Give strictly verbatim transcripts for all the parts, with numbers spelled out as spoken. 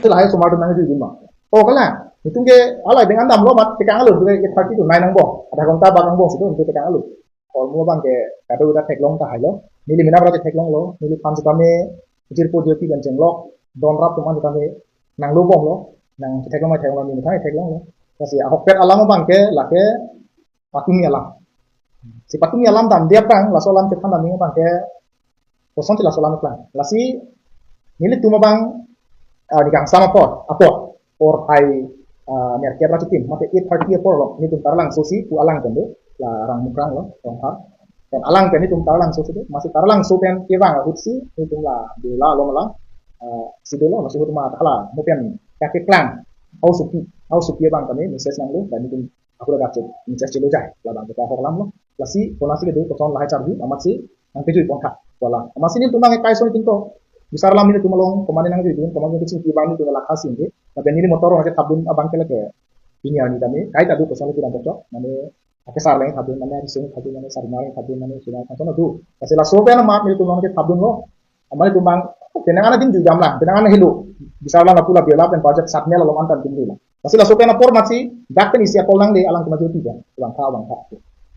Lahai osomar atum nangjuidun ma. O kalang, itum ke alai deng an damlo mat tekang alo, eight thirty to nine angbong. Adha ghonta bak angbong si do, itum tekang alo. Hormu abang ke kadokave ta theklong tahailo. Neli mena bra theklonglo. Neliphan setame jirpo jirpi pen chenglok, don rap atum an setame nanglobomlo. Nangtheklong ma theklonglo, neli thang theklonglo. Lasi ahokpet alam abang ke lake patumi alam. Si patumi alam damde aphrang, laso alam chethan damji abang ke kosonsi laso alam keklang. Lasi nelitum abang, ah, ning kangsam apor, apor, porphai, ah, nerkep ra chitim, mate eight thirty apor lo, nelitum Taralangso si pu alang pen do, la Rang Mukrang lo, Rongphar. Pen alang pen nelitum Taralangso si do, amatsi Taralangso pen kevang ahut si, nelitum la Birla along alang, ah, si dolo, laso ahut ma hala, mo pen keklang, hausopi, hausopi abang kami, message nanglo, dan nelitum ahut adak chet, message chelo jai, labang kita ahok alam lo. Lasi konatsi kedo koson lahai charju, amatsi nangpejui pon tha. Wala, amatsi nelitum abang ke kaison tingko. Bisar alam nelitum along, komatne nangjuidun, komatne kechingki abang nelitum la khasi nge. Lapen neli motor nangkethapdun abang ke lake. Ini ani kami, kaita do koson le pidam pocok, mane akesar le thapdun, mane arisung thapdun, mane sarmar thapdun, mane sumar thapdun do. Lasi laso pen amat nelitum nangkethapdunlo. Amat nelitum abang, penang an adim juidam lang, penang an helo. Bisar alam la pu la Birla pen project satmel along antan tum dula. Lasi laso pen apor amatsi, dak pen isi a-call nangle alangtum ajo tiga. Abang tha, abang tha.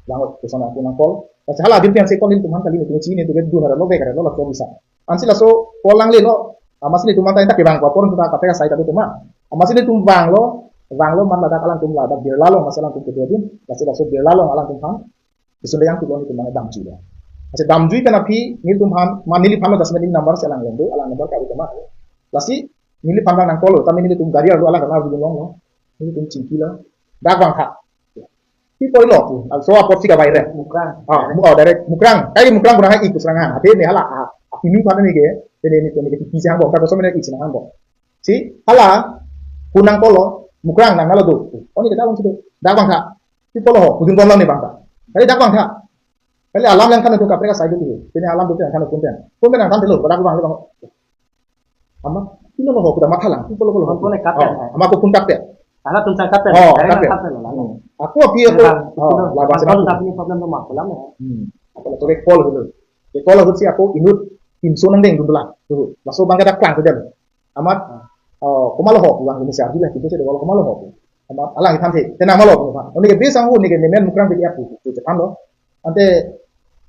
Abang ot, koson aku nang-call. Lasi hala adim pen si call nelitum aphan kali nelitum chini tu dun hara lo bek hara lo laso bisa. Ansi laso call nanglelo, amatsi nelitum anta anta kevang ko apor nelitum ta kaprek asai ta do tema. Amatsi nelitum vanglo, vanglo amat ladak alangtum ladak Birla along, amatsi alangtum kedua din. Lasi laso Birla along alangtum aphan. Isun yang tulo nelitum mane damjuilo. Lasi damjui pen aphi nelitum aphan, ma neliphan lo dasmen number si alang lendo, alang number ka tema. Lasi neliphan nang nang-call lo, tame nelitum gari arlo alang karna arlo longlo. Nelitum chingkilo. Dak vang tha. Pi poi lo tu. Laso apor si kabai re. Mukrang. Ah, mu, oh, direct Mukrang. Kai Mukrang kurang hai ikus rang hang. Ade ne hala, ah, apinu aphan ne ke. Ade ne ke ne ke tipi sang bong. Ka koson ne ik sang hang bong. Si hala, pu nang-call lo, Mukrang nang nalo do. O ne ke dak vang si do. Dak vang tha. Pi polo ho, pu dun bom lang ne vang tha. Kali dak vang tha. Kali alam lang kan tu kaprek asai do tu. Pini alam do kan tu pun pen. Pun pen kan tu lo, dak vang lo. Amat, pi lo ho, kuda matha lang, pi polo polo ho. Phone kat pen, Oh, eh. Amat ko phone kat pen. Halatum sang kat pen, Oh, direct kat pen. Kat pen lo, Hmm. Ako aphi ako, Bang, oh, itu, labang Bang, senang. Kalau tapi problem lo mak, pulang ya. Hmm. Ako la to ke call dulu. Ke call dulu si ako inut timso nangdengdun dolang. Tuh, laso abang ke dak klang tu dia. Amat, oh, komatlo ho, abang ini si arju lah, gitu sih, kalau komatlo ho. Amat, alang than si, tenang malo, abang. Ini ke bisang ho, ini ke nemen Mukrang B K F tu, tu chethan lo. Ante,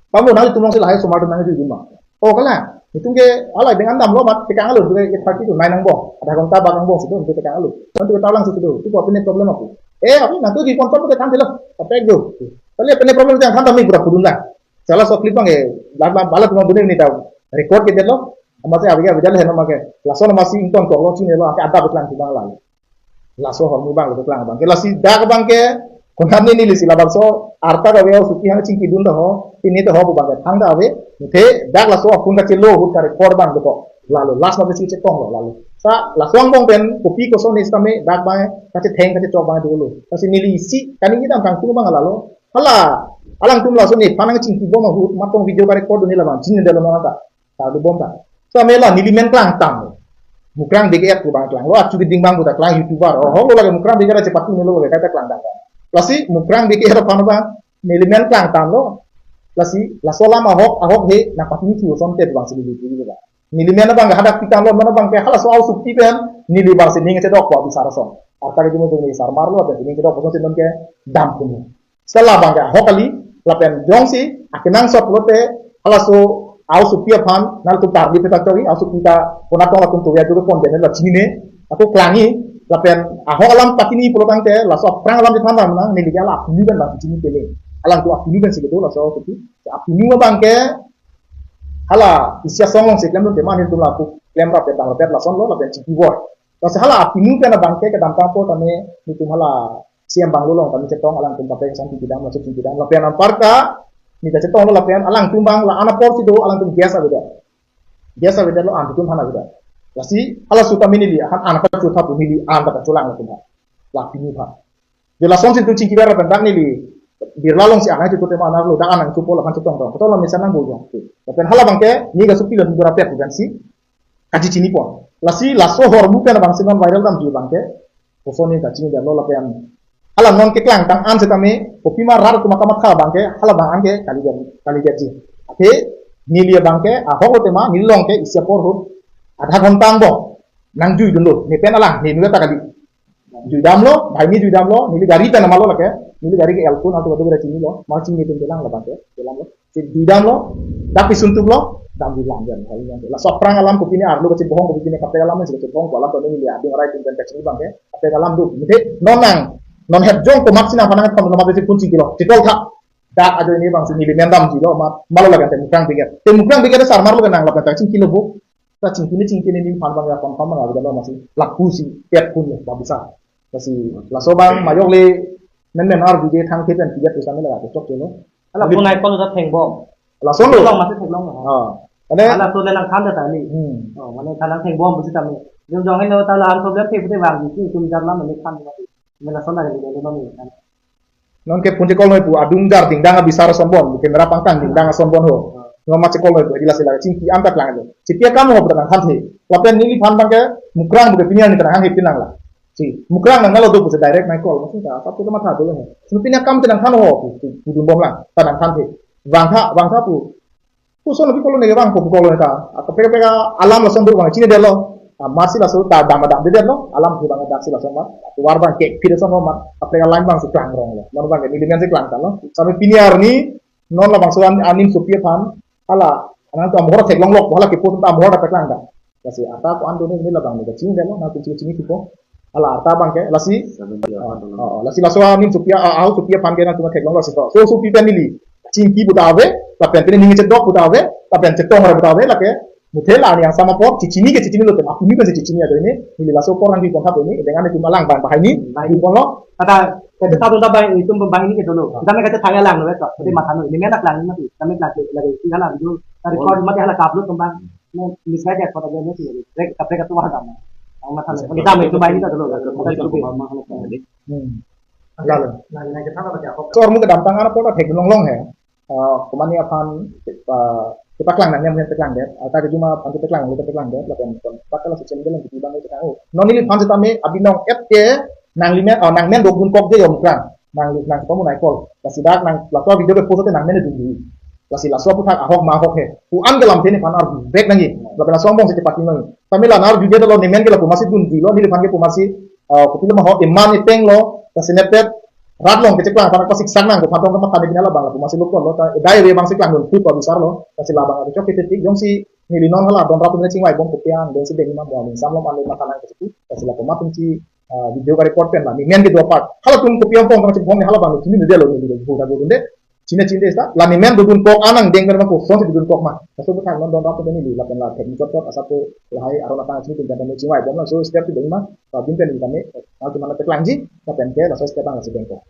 pamo nanglitum along si lahai osomar atum nangjuidun ma. O kalang, itum ke alai deng an damlo mat tekang alo, eight thirty to nine angbong. Adha ghonta bak angbong si do, itum tekang alo. Nanglitum Taralangso si do, itum apni problem ako. Eh, apni nanglitum di kontor ke than dilo, kaprek do. Kali apni problem than than tame pura pudun lang. Sala so clip abang ke, bala bala atum bune ni ta record kedetlo. Amatsi abang ke abang heno make. Laso amatsi ingtonkoklo chinilo, ake adap keklang si abang lalo. Laso ahormu abang lo keklang abang ke. Lasi dak abang ke, konat ne neli si labangso arta kave hausopi hang chingkidun ta ho, pini ta ho pu abang ke thang ta ave. Te dak laso aphone kachelo ahut ka-record abang doko. Lalo last ma besi chetonglo lalo. Sa laso angbong pen kopi koson ne sitame dak abang kachetheng kachechok abang dolo. Lasi neli isi kaningje dam kangtung abang lalo. Hala, alangtum laso nephan nangchingkibom ahut matong video ka-record dun ne labang chinine delo nang ta. Sadu bom ta. Sa mela neli men klangtang. Mukrang B K F pu abang klanglo, achu keding abang pu ta klang YouTuber. Oh, hok lo lake Mukrang B K F ra chepatu ne lo lake kaita klangtang. Lasi Mukrang B K F aphan abang neli men klangtanglo. Lasi laso alam ahok, ahok he, nangpatumi thu asonte pu abang si neli pu abang. Neli men abang ke hadak pitanglo, men abang ke halaso hausopi pen, neli abang si ning chedok ko abisar ason. Arta ke jumu neli sarmar lo, pen ning chedok ko ason si non ke dam kunu. Sala abang ke ahok kali, lapen jongsi akenangsot lote, halaso hausopi aphan, nangtum tardi peta chori, hausopi ta konat tong latum tuya dulu pon dene la chinine, ako klangji, lapen ahok alam patini pulo tangte, laso aphrang alam chethan dam nang, neli ke hala apinu pen abang chinine tele. Alangtum apinu pen si kedo, laso hausopi, apinu abang ke, hala, isi asong along si klemdun tema nelitum lapu, klem rap dam rap lason lo, lapen chingkibor. Lasi hala apinu pen abang ke kedamtang apor tame nelitum hala C M bungalow along tame chetong alangtum kaprek ason chingkidam laso chingkidam lapen anparta neli ta chetonglo lapen alangtum abang la-an apor si do alangtum guest avedet. Guest avedetlo an atum aphan avedet. Lasi halaso tame neli aphan an aphan chotha pu neli an ta cholang latum aphan. La apinu aphan. Je lason si nelitum chingkiver lapen dak neli Birla along si an ai chutu tema an arlo dak an nangchupo lapen chetongtong. Kotor la mesen nang bujong. Lapen hala abang ke neli kasopi lo dura pet bukan si kachi chinipon. Lasi laso ahormu pen abang si non viral damji abang ke. Koson ne kachinidetlo lapen. Hala non keklangtang an setame, kopima rat atum akamatha abang ke, hala abang an ke kalidet, kalidet ji. Ate, neli abang ke, ahok lo tema, neli along ke, isi apor ahut, adha ghonta angbong. nangjuidunlo, ne pen alang, ne nula ta kali. Juidamlo, banghini juidamlo, neli gari pen amalo lake, neli gari ke Alto, nangtum kadokave chinilo, ma chini pen kelang labang ke, kelang lo. Si juidamlo, dak pisun tuplo, damjuilang jan, hal yang. Laso aphrang alam kopine arlo kachebohong kopine kaprek alam si kachebohong ko alam to neli adung arai tum pen kachini abang ke, kaprek alam do. Mide non nang, non hetjong komat si nangphan nangkethan lo mate si pun chingkilo, chitol tha. Dak ajoine abang si neli men damjuilo, ma, malo lake Temukrang Brigade. Temukrang Brigade sar marlo ke nang lapen ta chingkilo bo. Ta chingkini chingkini neliphan abang ya confirm abang ya lo masi. Lapu si pet pun lo, babisa. Lasi, laso abang majok le, men men arju je thang thepen piga tusa me laga chok chelo. Ala Neli- punai kol ta thengbom. Lason lo. Theklong masi theklong. Ah. Ane Ala so le nangthan ta ni. Hmm. Oh, mane than nangthengbom pusi tame. Jong jong heno ta la an problem the pute bang ji tum jarlam ni than ni. Mela sona ni ni ni. Non ke pun chekol noi pu adung jar dingdang abisar asonbon, camera pangkang dingdang asonbon ho. Non ma chekol noi pu, adi lasi lake chingki an ta klanglo. Chipi akam ho pu nangthanthe. Lapen neliphan abang ke Mukrang pu ke pini arni ta nanghanghe pinlang la. Si, Mukrang nang nalo do pusi direct nang call. Maksudnya, apa tu matha dolo he. Sunu pini akam te nangthan ho pu, pu, pu dunbom lang, ta nangthanthe. Vangtha, vangtha pu. Koson lo pi kolo ne vang pu kolo ne ta. Kaprek kaprek alam lason dur abang chinidetlo. Ah, masi laso ta dam dam dedetlo. Alam ke abang dak si lason ma. Tovar abang ke phir lason ma. Kaprek alam abang si klangrong lo. Non abang ke neli men si klang ta lo. Sampai pini arni non labangso an anim sopi aphan. Hala, anang tu amhor theklong lok, hala kepu tu amhor ta klang ta. Lasi ata ko an doni ni labang ni kachini delo, nangtum chini chini kipo. Hala ata abang ke, lasi. Seventy Oh, oh, lasi laso anim sopi, ah, ah, sopi aphan ke nangtum theklong lasi to. So sopi pen neli chingki pu ta ave, lapen pen ning chedok pu ta ave, lapen chetong ra pu ta ave, lake. Muthe la ni angsam apor, chichini ke chichini lo tem, apuni pen chichini ajoine, neli laso apor nangpi pon tha ajoine, dengan itu malang abang banghini, Banghini. Pi pon lo. Kata, kata satu tambah itu banghini ke dulu. Kita mereka cetang lang lo, betul. Jadi matha noi, ini men ta klang mati, kami klang lagi, tinggal lagi dulu. Dari Oh. Kau mati hala kaplut kembang. Ini saya dia kota dia ni, rek, kaprek ketua agama. Yang matha noi, kita itu banghini ta dulu, kita itu. Hmm. Lalo. Nah, ini kita apa dia? Sor mu kedamtang ana pota theklong long he. Ah, komane aphan, ah, kepaklang nang yang kepaklang det, ah, ta kejuma aphan kepaklang, kepaklang det, lapen kon, pakala social media lang kiti abang kepaklang. Oh, non neliphan setame abinong et ke nanglimen, ah, nangmen dogun kok je Mukrang. Nang, nang kamu naikol. Lasi dak nang laso video ke post te nangmen dun di. Lasi laso aputhak ahok ma ahok he. Pu an ke lamthe nephan arju bek nangji. Lapen laso angbong si kepaklang nang. Tame la nar juge dolo nemen ke lapu masi dun dilo, neliphan ke pu masi, ah, kopilo ma ho, eman epeng lo, ta senepet, rat along kecheklang aphan pasiksak nang, ko phatong ke matha ni pini labang lapu masi lokol lo, ta dai ave abang si klang dun, pu abisar lo, ta si labang ave chok kete tik, jongsi neli non hala don rap ni chingvai bom kopi an, jongsi deng ma bom, sam lo ma le matha nang kecheki, ta si lapu matum si, ah, video ka record pen la, nemen ke dua part, halatum kopi an pong, kachepon ni halabang lo, chini delo, neli delo, pu ta dun de, Chine chine sta, la nemen dodun kok anang deng pen ma koson si dodun kok ma. Kaso butang non don rap pen neli lapen la thek ni kot kot asap to lahai aron atang chini tingkan pen chingvai bom laso step si deng ma. Lapen pen neli kami, nang cuma na teklangji, lapen ke laso step ang si deng kok.